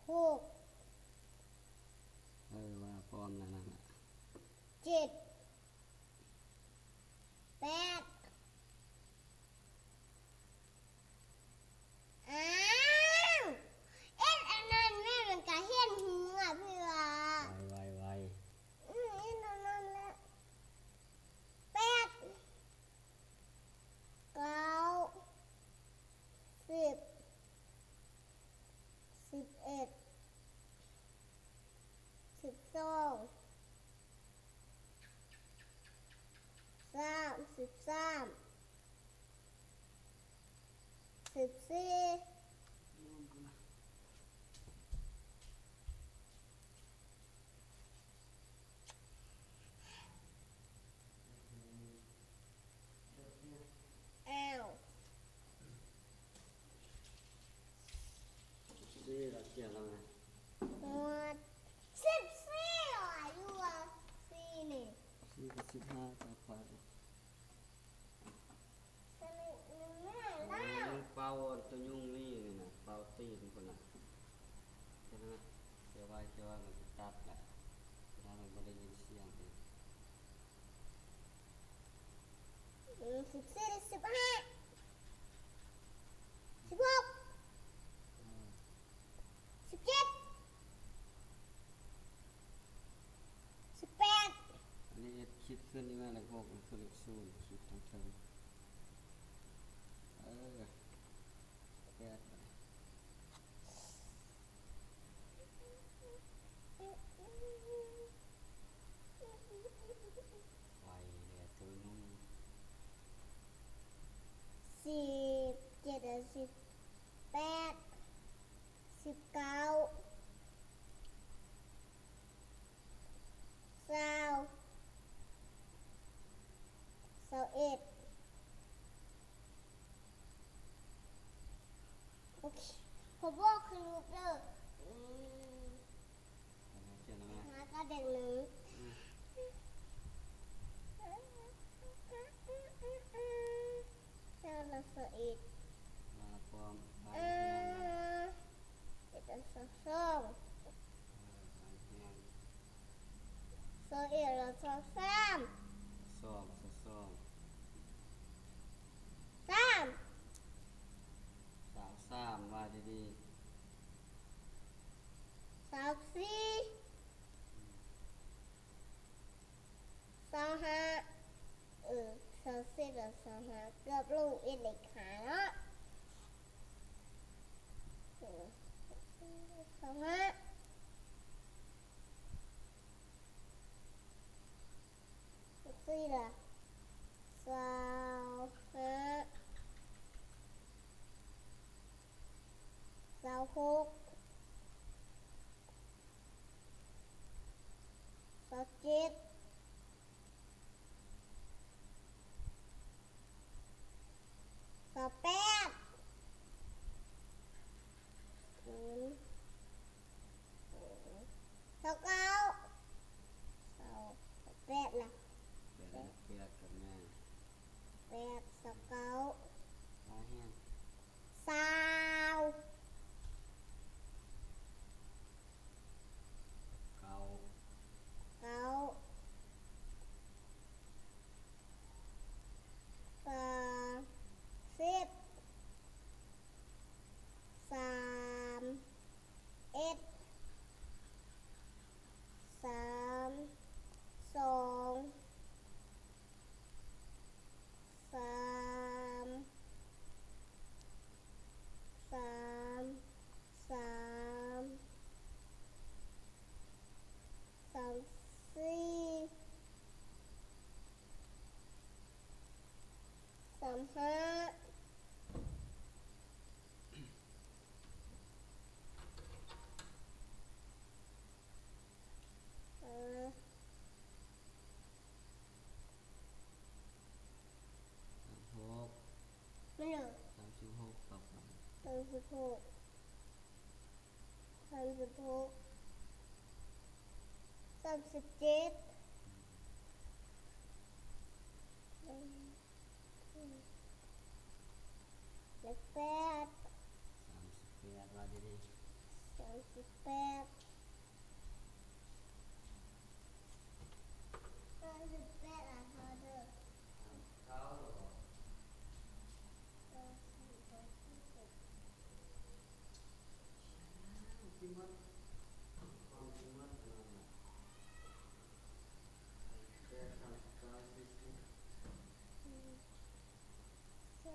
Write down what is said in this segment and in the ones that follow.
ຫົກ ເອີ ວ່າພ້ອມແລ້ວນັ້ນນະ ເຈັດ ແປດ ອ້າວ ເອັດອັນນັ້ນແມ່ ມັນກະຮຽນຮູ້ອະ ພີ່ວ່າ ໄວໆໆ ອືມ ເອັດອັນນັ້ນແຫຼະ ແປດ ເກົ້າ ສິບ ສິບເອັດ ສິບສອງ ສາມ ສິບສາມ ສິບສີ່ ອ້າວ ສິບສີ່ລະຂຽນແລ້ວນະ ໝົດ ສິບສີ່ລະ ຢູ່ວ່າສີ່ນີ້ ສີ່ກັບສິບຫ້າຈະໄປ ສະເລັດໜຶ່ງແມ່ນແລ້ວ ເປົ່າຕົວຍຸງນີ້ນະ ເປົ່າຕີນພຸ້ນນະ ຂຽນໄວ້ ຂຽນໄວ້ ມັນຈະຕັດລະ ຖ້າມັນບໍ່ໄດ້ຍິນສຽງອີກ ອືມ ສິບສີ່ ສິບຫ້າ ສິບຫົກ ສິບເຈັດ ສິບແປດ ອັນນີ້ເຮັດຂີດຂຶ້ນນີ້ແມ່ນເລກຫົກ ມັນຄືເລກສູນ ຂີດທາງເທິງ ເອີ ແປດ ໄວແດ່ໂຕໜຸ່ມ ສິບເຈັດ ສິບແປດ ສິບເກົ້າ ຊາວ ຊາວເອັດ ໂອເຄ ພໍບອກຄືລູກເດີ ອືມ ເອົາມາຂຽນເອົາມາ ຫາກະເດັກໜຶ່ງ ອືມ ຊາວລະຊາວເອັດ ມາພ້ອມ ເອີ ເອັດອັນຊາວສອງ ເອີ ຊາວເອັດລະຊາວສາມ ສອງ ຊາວສອງ ສາມ ຊາວສາມ ວ່າດີໆ ຊາວສີ່ ຊາວຫ້າ ເອີ ຊາວສີ່ ຊາວຫ້າ ເກືອບລົງເອັດເລກຫ້າເນາະ ເອີ ຊາວຫ້າ ສີ່ລະ ຊາວຫ້າ ຊາວຫົກ ຊາວເຈັດ ຊາວແປດ ອືມ ຊາວເກົ້າ ຊາວແປດລະ ແປດ ແປດກັບແມ່ ແປດ ຊາວເກົ້າ ຊາວ ເກົ້າ ເກົ້າ ສາມສິບ ສາມເອັດ ສາມສອງ ສາມ ສາມ ສາມ ສາມສີ່ ສາມຫ້າ ເອີ ສາມຫົກ ແມ່ນເດີ ສາມສິບຫົກ ຕໍ່ໄປ ສາມສິບຫົກ ສາມສິບຫົກ ສາມສິບເຈັດ ເລກແປດ ສາມສິບແປດ ວ່າດີໆ ສາ າມສິບແປດ ຫ້າສິບແປດ ອ່ານເທົ່າເດີ ເທົ່າເດີ ເກົ້າສິບ ເກົ້າສິບ ທີ່ມັນ ຄວາມທີ່ມັນອັນນັ້ນນະ ແປດ ເກົ້າສິບ ສ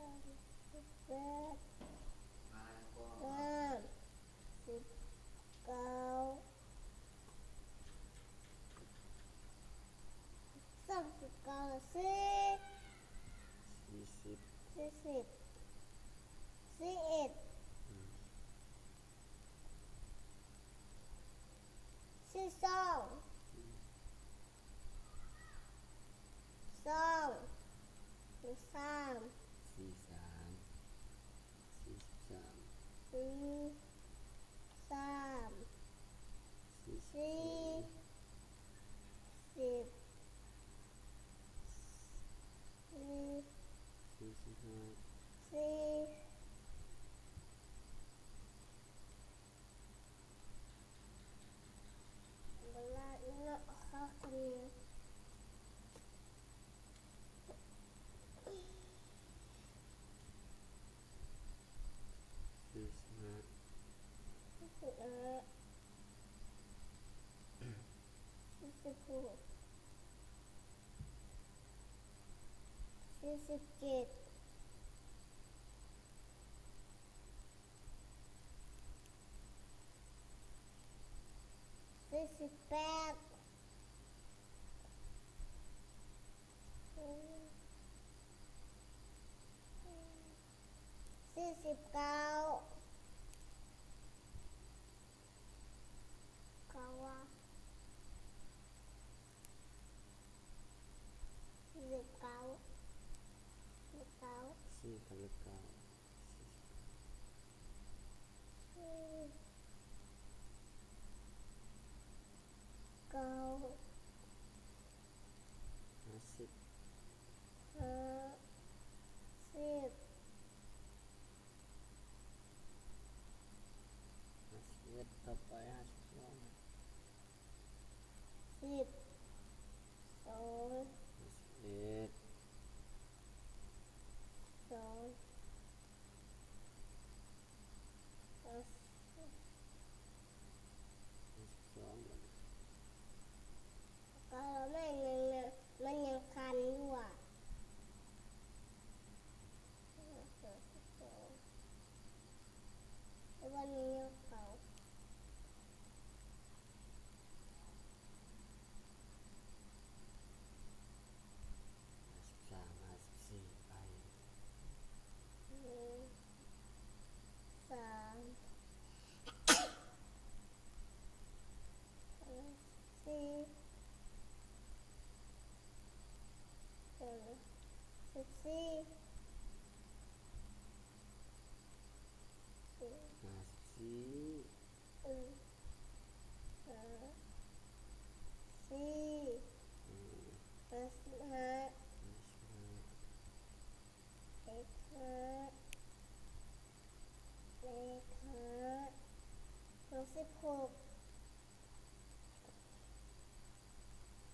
າມສິບແປດ ຫ້າສິບເກົ້າ ສາມສິບເກົ້າ ສີ່ ສີ່ສິບ ສີ່ສິບ ສີ່ເອັດ ອືມ ສີ່ສອງ ສອງ ສາມ ສີ່ສາມ ສີ່ສິບສາມ ສີ່ສາມ ສີ່ສິບ ສີ່ສິບ ສີ່ສິບຫ້າ ສີ່ ເວລາເນາະ ເຮົາກໍມີ ສີ່ສິບຫ້າ ສີ່ສິບຫ້າ ສີ່ສິບຫົກ ສີ່ສິບເຈັດ ສີ່ສິບແປດ ສີ່ສິບເກົ້າ ເກົ້າ ສີ່ສິບເກົ້າ ສີ່ສິບເກົ້າ ສີ່ກັບເກົ້າ ເກົ້າ ຫ້າສິບ ຫ້າສິບ ຫ້າສິບເອັດ ຕໍ່ໄປ ຫ້າສິບສອງ ສິບສອງ ຫ້າສິບເອັດ ສອງ ຫ້າສິບສອງ ບາດນີ້ ກໍແມ່ນຍັງ ມັນຍັງຄັນຢູ່ຫວາ ຫ້າສິບສອງ ແຕ່ວ່າມັນຍັງເກົ່າ ຫ້າສິບສາມ ຫ້າສິບສີ່ ໄປ ໜຶ່ງ ສອງ ສາມ ສີ່ ເອີ ສິບສີ່ ຫ້າສິບສີ່ ເອີ ຫ້າສິບສີ່ ເອີ ຫ້າສິບຫ້າ ຫ້າສິບຫ້າ ເອັດຫ້າ ເອັດຫ້າ ຫົກສິບຫົກ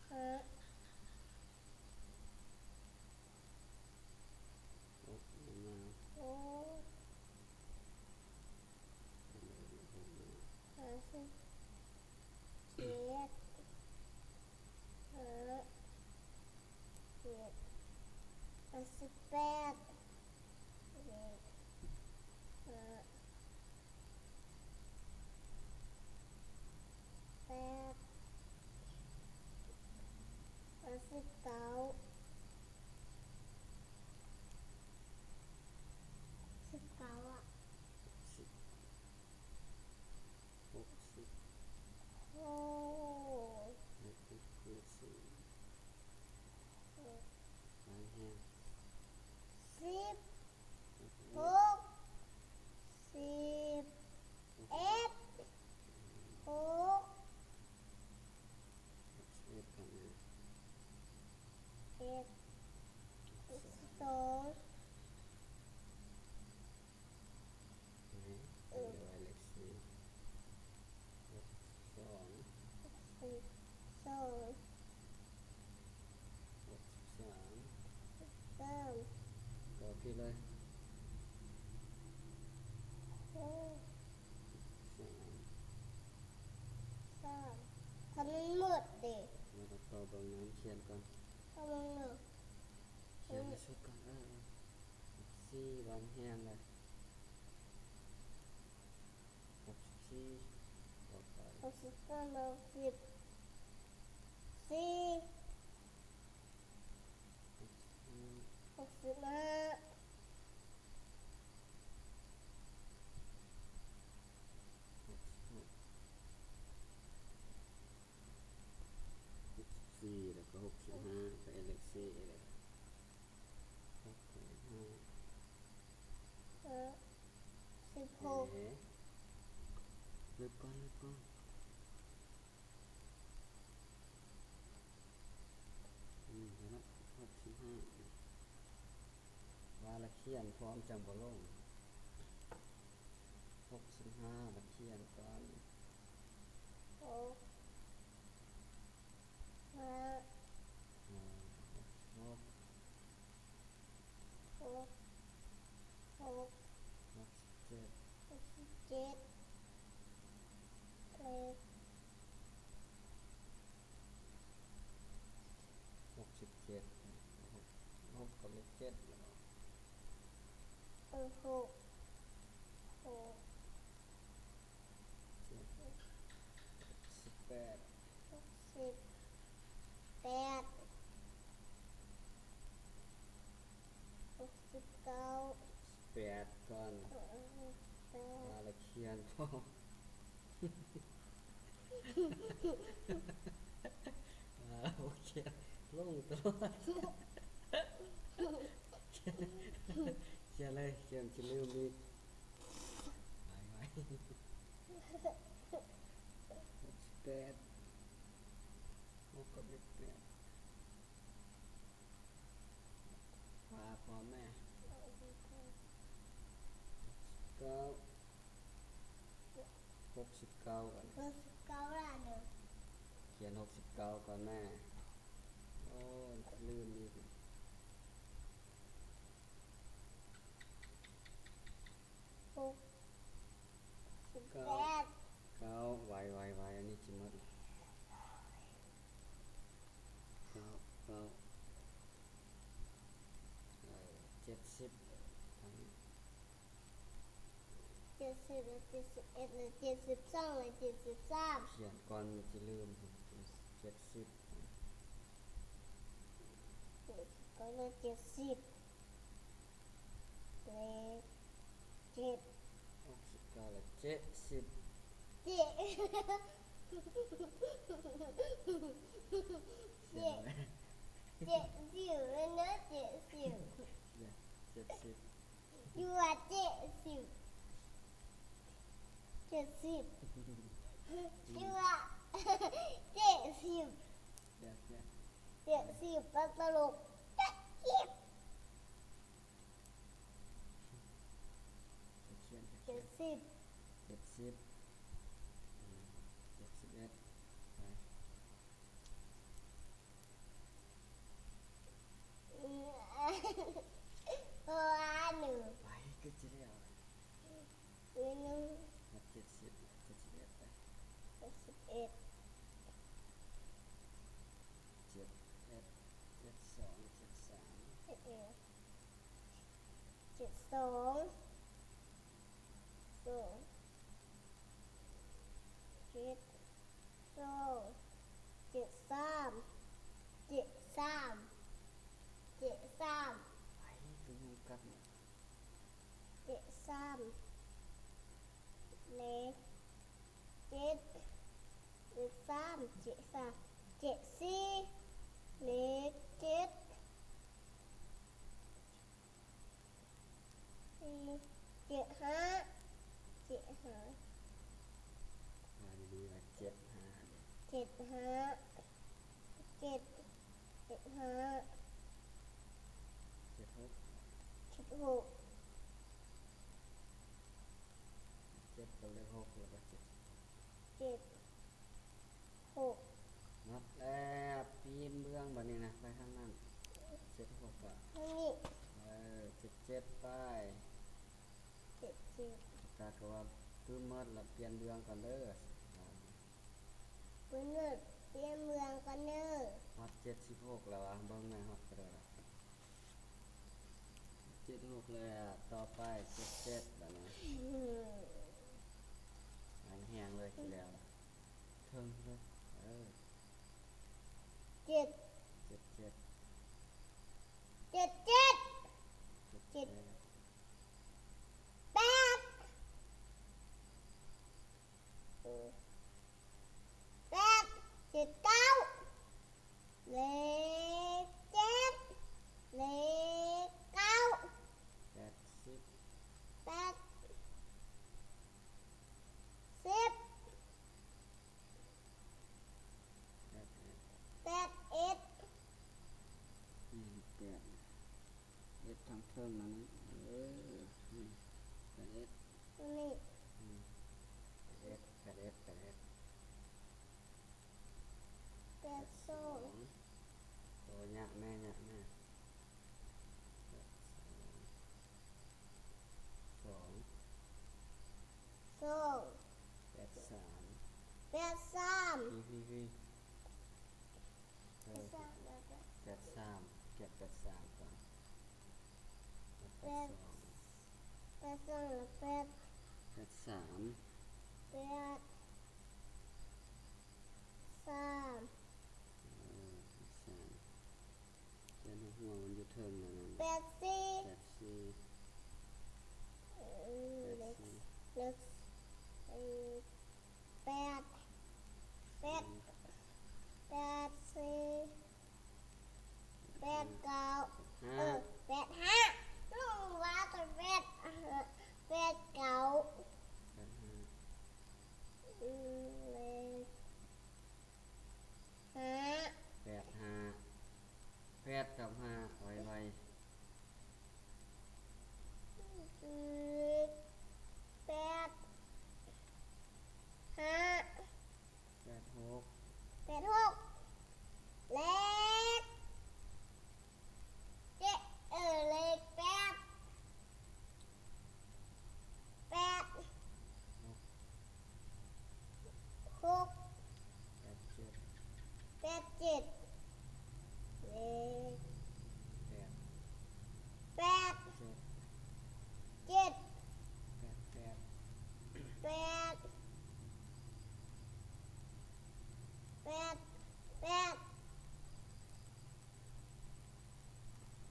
ຫ້າ ຫົກ ຫົກ ຫ້າສິບເຈັດ ຫ້າສິບເຈັດ ຫ້າສິບແປດ ເຈັດ ຫ້າ ແປດ ແປດສິບເກົ້າ ສິບເກົ້າ ອະ ສິບ ຫົກສິບ ໂອ້ ຫົກສິບ ຫົກສິບ ຫຼາຍແຮງ ສິບ ຫົກສິບ ຫົກສິບເອັດ ຫົກສິບເອັດ ຫົກສິບເອັດ ກັບ ເອັດ ຫົກສິບສອງ ເອີ ເອີ ເຫຼືອເລກສີ່ ນີ້ເລີຍ ໂອ້ ສາມ ສາມ ຄັນມັນໝົດເດ ແລ້ວກໍຕໍ່ເບິ່ງນຳ ຂຽນກ່ອນ ເອົາເບິ່ງເດີ ຂຽນໃຫ້ສຸດກ່ອນ ເອີ ເອີ ສີ່ ວາງແຮງເລີຍ ຫົກສິບສີ່ ຕໍ່ໄປ ຫົກສິບ ຫົກສິບສີ່ ຫົກສິບຫ້າ ຫົກສິບຫົກ ຫົກສິບສີ່ ແລ້ວກໍຫົກສິບຫ້າ ກໍເຮັດເລກສີ່ເລີຍ ຫົກ ຫົກ ຫ້າ ເອີ ສິບຫົກ ເອີ ລຶບກ່ອນ ລຶບກ່ອນ ອືມ ເຫັນແລ້ວ ຫົກສິບຫ້າ ວ່າລະຂຽນພ້ອມຈັ່ງບໍ່ຫຼົງ ຫົກສິບຫ້າ ລະຂຽນກ່ອນ ຫົກ ຫ້າ ຫົກ ຫົກ ຫົກ ຫົກສິບເຈັດ ຫົກສິບເຈັດ ເລກ ຫົກສິບເຈັດ ຫົກ ຫົກ ກໍເລກເຈັດແລ້ວ ເອີ ຫົກ ຫົກ ເຈັດ ຫົກສິບແປດ ຫົກສິບແປດ ຫົກສິບເກົ້າ ແປດກ່ອນ ເອີ ຫົກສິບແປດ ວ່າລະຂຽນພ້ອມ ວ່າລະບໍ່ຂຽນ ຫຼົງຕະຫຼອດ ຂຽນ ຂຽນເລີຍ ຂຽນຊິລືມອີກ ໄວໆ ຫົກສິບແປດ ຫົກກັບເລກແປດ ວ່າພ້ອມແມ່ ເກົ້າ ຫົກສິບເກົ້າກ່ອນ ຫົກສິບເກົ້າລະເດີ ຂຽນຫົກສິບເກົ້າກ່ອນແມ່ ໂອ້ຍ ລືມອີກ ຫົກສິບແປດ ເກົ້າ ເກົ້າ ໄວໆໆ ອັນນີ້ຊິໝົດ ເກົ້າ ເກົ້າ ເອີ ເຈັດສິບ ທາງນີ້ ເຈັດສິບ ແລະ ເຈັດສິບເອັດ ແລະ ເຈັດສິບສອງ ແລະ ເຈັດສິບສາມ ຂຽນກ່ອນມັນຊິລືມ ເຈັດສິບ ເຈັດສິບ ເກົ້າ ແລະ ເຈັດສິບ ເລກເຈັດ ຫົກສິບເກົ້າ ແລະ ເຈັດສິບ ເຈັດ ເຈັດ ເຈັດສິບແມ່ນເດີ ເຈັດສິບ ເຈັດສິບ ຢູ່ວ່າເຈັດສິບ ເຈັດສິບ ຢູ່ວ່າເຈັດສິບ ເຈັດສິບ ຕະຫຼົກ ເຈັດສິບ ຂຽນ ຂຽນ ເຈັດສິບ ເຈັດສິບ ເຈັດສິບເອັດ ໄປ ເພາະວ່າໜຶ່ງ ໄປ ເກືອບຊິແລ້ວ ໜຶ່ງ ນັບເຈັດສິບ ເຈັດສິບເອັດ ໄປ ເຈັດສິບເອັດ ເຈັດເອັດ ເຈັດສອງ ເຈັດສາມ ເຈັດເອັດ ເຈັດສອງ ສອງ ເຈັດສອງ ເຈັດສາມ ເຈັດສາມ ເຈັດສາມ ໄປ ຄືຍຸງກັດ ເຈັດສາມ ເລກເຈັດ ເລກສາມ ເຈັດສາມ ເຈັດສີ່ ເລກເຈັດ ເຈັດຫ້າ ເຈັດຫ້າ ອ່ານດີໆ ວ່າເຈັດຫ້າເດ້ ເຈັດຫ້າ ເຈັດ ເຈັດຫ້າ ເຈັດຫົກ ເຈັດຫົກ ເຈັດກັບເລກຫົກ ແລ້ວກໍເຈັດ ເຈັດຫົກ ໝົດແລ້ວ ປີນເບື້ອງບາດນີ້ນະ ໄປທາງນັ້ນ ເຈັດຫົກ ກໍທາງນີ້ ເອີ ເຈັດ ເຈັດ ໄປ. ເຈັດ ເຈັດ ຕາກໍວ່າປຶ້ມໝົດລະ ປ່ຽນເລື່ອງກ່ອນເດີ. ປຶ້ມໝົດ ປ່ຽນເລື່ອງກ່ອນເດີ. ຮອດເຈັດສິບຫົກແລ້ວຫວາ ເບິ່ງແນ່ ຮອດເທົ່າໃດລະ. ເຈັດຫົກແລ້ວ ຕໍ່ໄປເຈັດເຈັດບາດນີ້. ອັນແຮງເລີຍ ຊິແລ້ວລະ ເທິງເລີຍ ເອີ ເຈັດ ເຈັດເຈັດ ເຈັດເຈັດ ເຈັດເຈັດ ແປດ ເອີ ແປດ ເຈັດເກົ້າ ເລກເຈັດ ເລກເກົ້າ ແປດສິບ ແປດສິບ ແປດເອັດ ແປດເອັດ ນີ້ແປດ ເອັດທາງເທິງນັ້ນ ເອີ ນີ້ ແປດເອັດ ນີ້ ອືມ ແປດເອັດ ແປດເອັດ ແປດເອັດ ແປດສອງ ໂອ້ ຍະແມ່ ຍະແມ່ ສອງ ສອງ ແປດສາມ ແປດສາມ ພີ້ ພີ້ ພີ້ ເອີ ແປດສາມ ແປດສາມ ກຽດແປດສາມກ່ອນ ແປດສອງ ແປດສອງ ແປດ ແປດສາມ ແປດສາມ ເອີ ແປດສາມ ຂຽນຫົວມັນຢູ່ເທິງນັ້ນ ແປດສີ່ ແປດສີ່ ເອີ ເລກສີ່ ເລກ ເອີ ແປດ ແປດ ແປດສີ່ ແປດເກົ້າ ຫ້າ ເອີ ແປດຫ້າ ນ້ອງວ່າແຕ່ແປດ ແປດເກົ້າ ແປດຫ້າ ເອີ ເລກ ຫ້າ ແປດຫ້າ ແປດກັບຫ້າ ໄວໆ ເລກ ແປດຫ້າ ແປດຫົກ ແປດຫົກ ເລກ ເຈັດ ເອີ ເລກແປດ ແປດ ຫົກ ຫົກ ແປດເຈັດ ແປດເຈັດ ເລກ ແປດ ແປດ ເຈັດ ເຈັດ ແປດ ແປດ ແປດ ແປດ ແປດ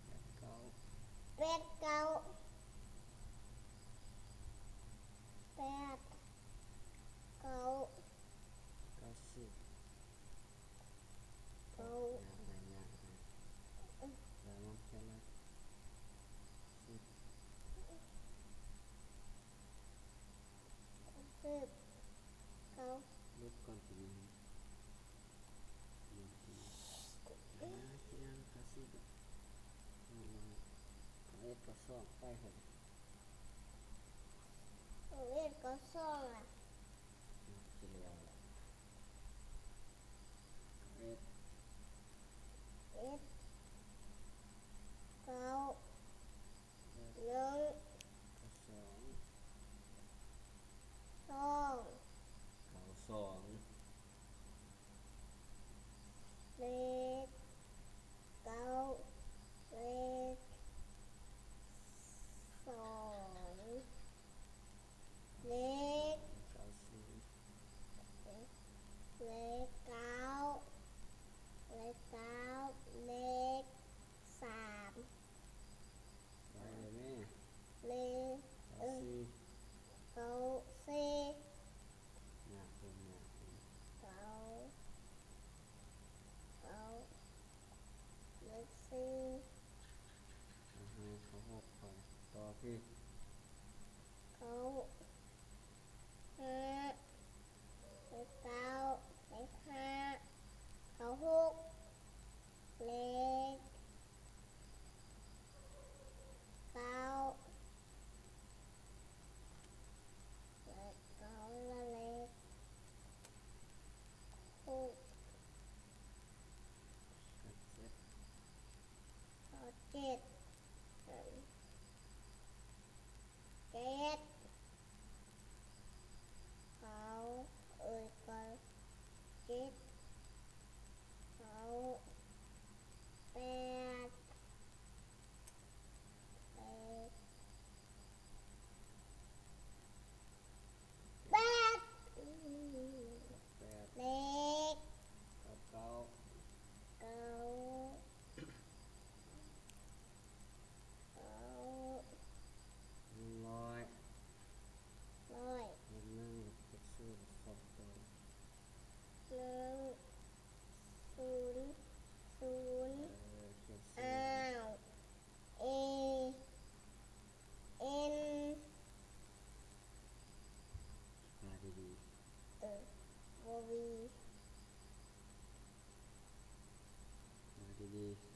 ແປດເກົ້າ ແປດເກົ້າ ແປດເກົ້າ ເກົ້າສິບ ເກົ້າ ຍາກ ຍາກ ຍາກ ເອີ ແລ້ວມັນແຄ່ນັ້ນ ສິບ ສິບເກົ້າ ລົບກ່ອນ ເປັນຫຍັງ ເອີ ເກົ້າສິບ ເກົ້າສິບ ເກົ້າເອັດ ເກົ້າສອງ ໄປເຮີ້ຍ ເກົ້າເອັດ ເກົ້າສອງ ອະ ນັບຊິແລ້ວລະ ເກົ້າເອັດ ເອັດ ເກົ້າ ໜຶ່ງ ສອງ ສອງ ເກົ້າສອງ ເລກເກົ້າ ເລກສອງ ເລກ ເກົ້າສິບ ເລກເກົ້າ ເລກເກົ້າ ເລກສາມ ໄປເລີຍແມ່ ເລກ ເກົ້າ ເອີ ສີ່ ເກົ້າສີ່ ຍາກເພິ່ນຍາກເພິ່ນ ເກົ້າ ເກົ້າ ເລກສີ່ ອືຮຶ ເກົ້າຫົກ ໄປຕໍ່ພີ້ ເກົ້າ ຫ້າ ເລກເກົ້າ ເລກຫ້າ ເກົ້າຫົກ ເລກເກົ້າ ເລກເກົ້າ ແລະ ເລກຫົກ ເກົ້າເຈັດ ເກົ້າເຈັດ ເອີ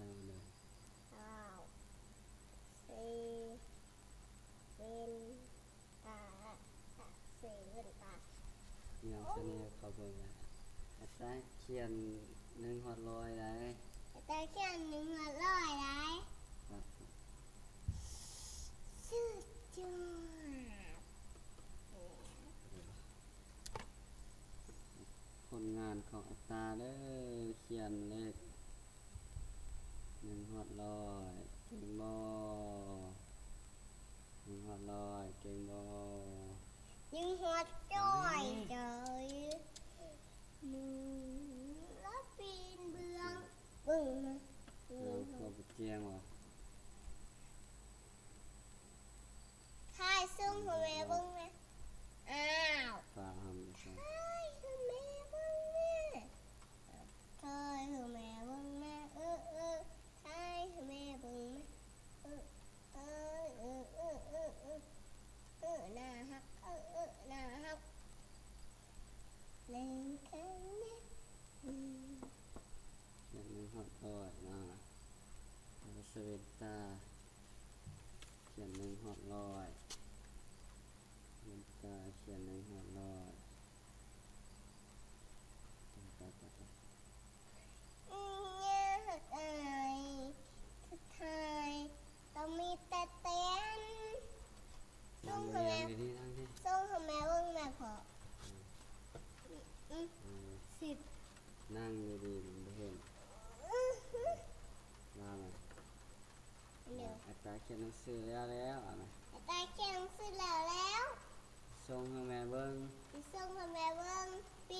ເອົາເລີຍ ເກົ້າ ເຊເວັນຕາ ເຊເວັນຕາ ຍາວຊະແນວເຂົາເບິ່ງລະ ອາຕາຂຽນໜຶ່ງຮອດຮ້ອຍໄດ໋ ອາຕາຂຽນໜຶ່ງຮອດຮ້ອຍໄດ໋ ຄັບ ສຸດຍອດ. ຜົນງານຂອງອາຕາເດີ ຂຽນເລກໜຶ່ງຮອດຮ້ອຍ ເກັ່ງບໍ່? ໜຶ່ງຮອດຮ້ອຍ ເກັ່ງບໍ່? ໜຶ່ງຮອດຮ້ອຍ ເຈົ້າ ໜຶ່ງລະປີນເບື້ອງ ເບິ່ງນະ ງາມກວ່າບໍ່ແຈ້ງຫວາ? ຖ່າຍຊຸມໃຫ້ແມ່ເບິ່ງແດ່. ອ້າວ ຟ້າວຫັ້ນ ຖ່າຍໃຫ້ແມ່ເບິ່ງແດ່ ຖ່າຍໃຫ້ແມ່ເບິ່ງແດ່ ເອີ ເອີ ຖ່າຍໃຫ້ແມ່ເບິ່ງແດ່ ເອີ ເອີ ໜ້າຮັກ ເອີ ເອີ ໜ້າຮັກ ເຫຼັງແຂນແນ່ ອືມ ຂຽນໜຶ່ງຮອດຮ້ອຍນະ ເອົາໄປສະເວັນຕາ ຂຽນໜຶ່ງຮອດຮ້ອຍ ເວັນຕາ ຂຽນໜຶ່ງຮອດຮ້ອຍ ຕາຍ ຕາຍ ຕາຍ ຕາຍ ຍາກອາຍ ສຸດທ້າຍຕ້ອງມີແຕ່ເຕັ້ນ ນັ່ງດີໆ ນັ່ງດີໆ ສົ່ງໃຫ້ແມ່ເບິ່ງແດ່ພໍ່ ອືມ ອືມ ອືມ ສິບ ນັ່ງດີໆ ມັນບໍ່ເຫັນ ອືຮຶ ວ່າມາ ດຽວ ອາຕາຂຽນໜັງສືແລ້ວແລ້ວ ອາຕາຂຽນໜັງສືແລ້ວແລ້ວ ສົ່ງໃຫ້ແມ່ເບິ່ງ ຊິສົ່ງໃຫ້ແມ່ເບິ່ງ ປິ